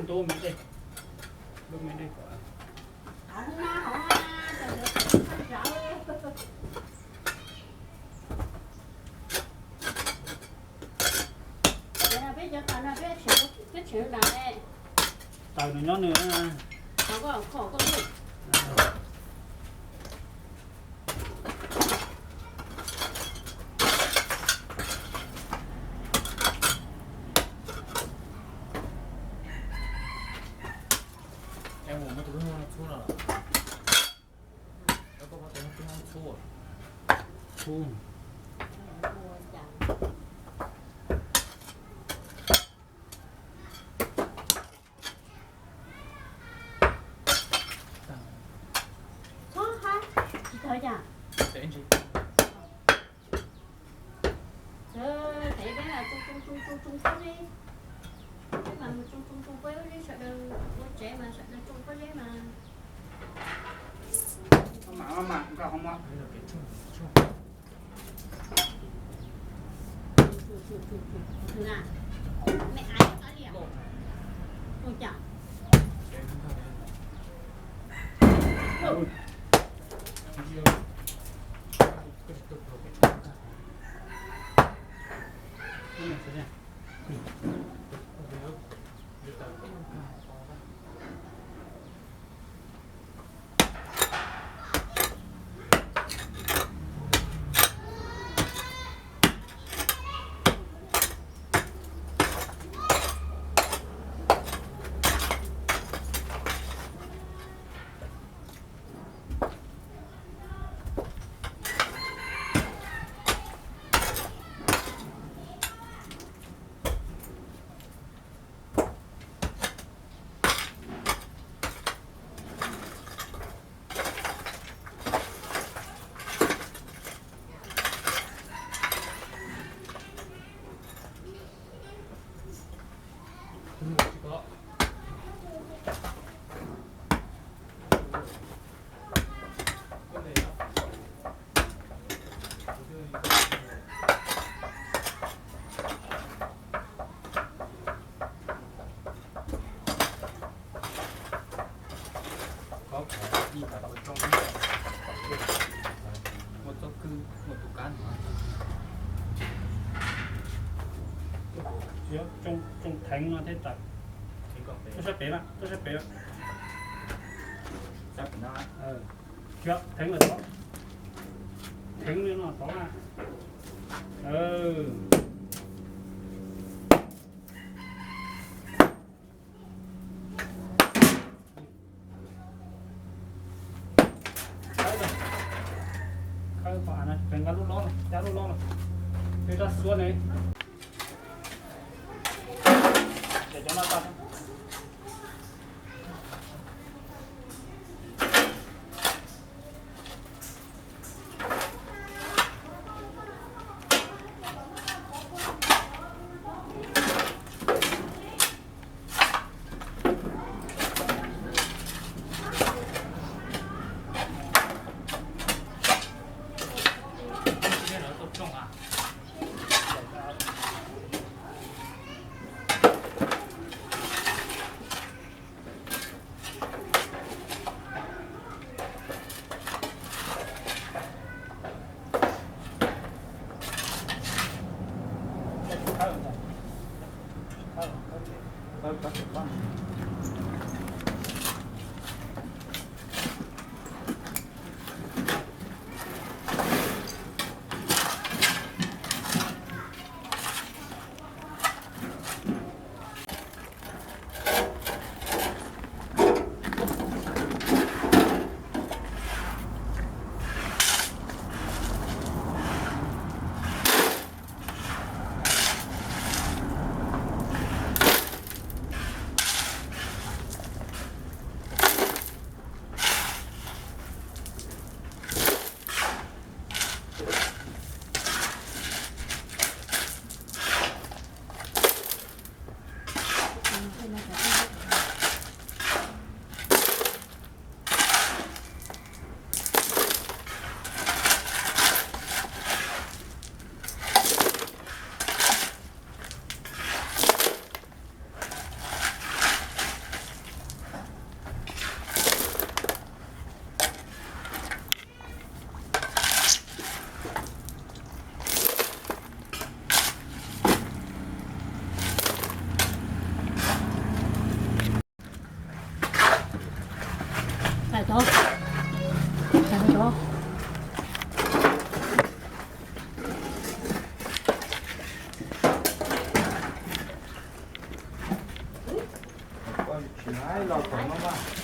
Lub me dej, lub me dej kom. Peb cov taws no peb tseem, peb tseem lam ne. Taws nws nyob nws. Em ua muab tus tub txhub no los? Koj muab tus tub txhub. Txhub. Txhob hais, tsis tau cas. Sawv daws tsoo tsoo tsoo tsoo tsoo pob zeb. Peb mas mus tsoo tsoo tsoo pob zeb, sawv daws ua tsev mas sawv daws tsoo pob zeb mas. Muaj txoj kwj, muaj tus kab no. Tsoo theev no thiab tawm. Tuaj sab pem na, tuaj sab pem na. Theev lawm tod. Theev li no tod na. Khawb qhov av no, nqa lub lob no, cab lub lob no. Peb rab xuab ne. Ces cov no tag. Los tom no mas.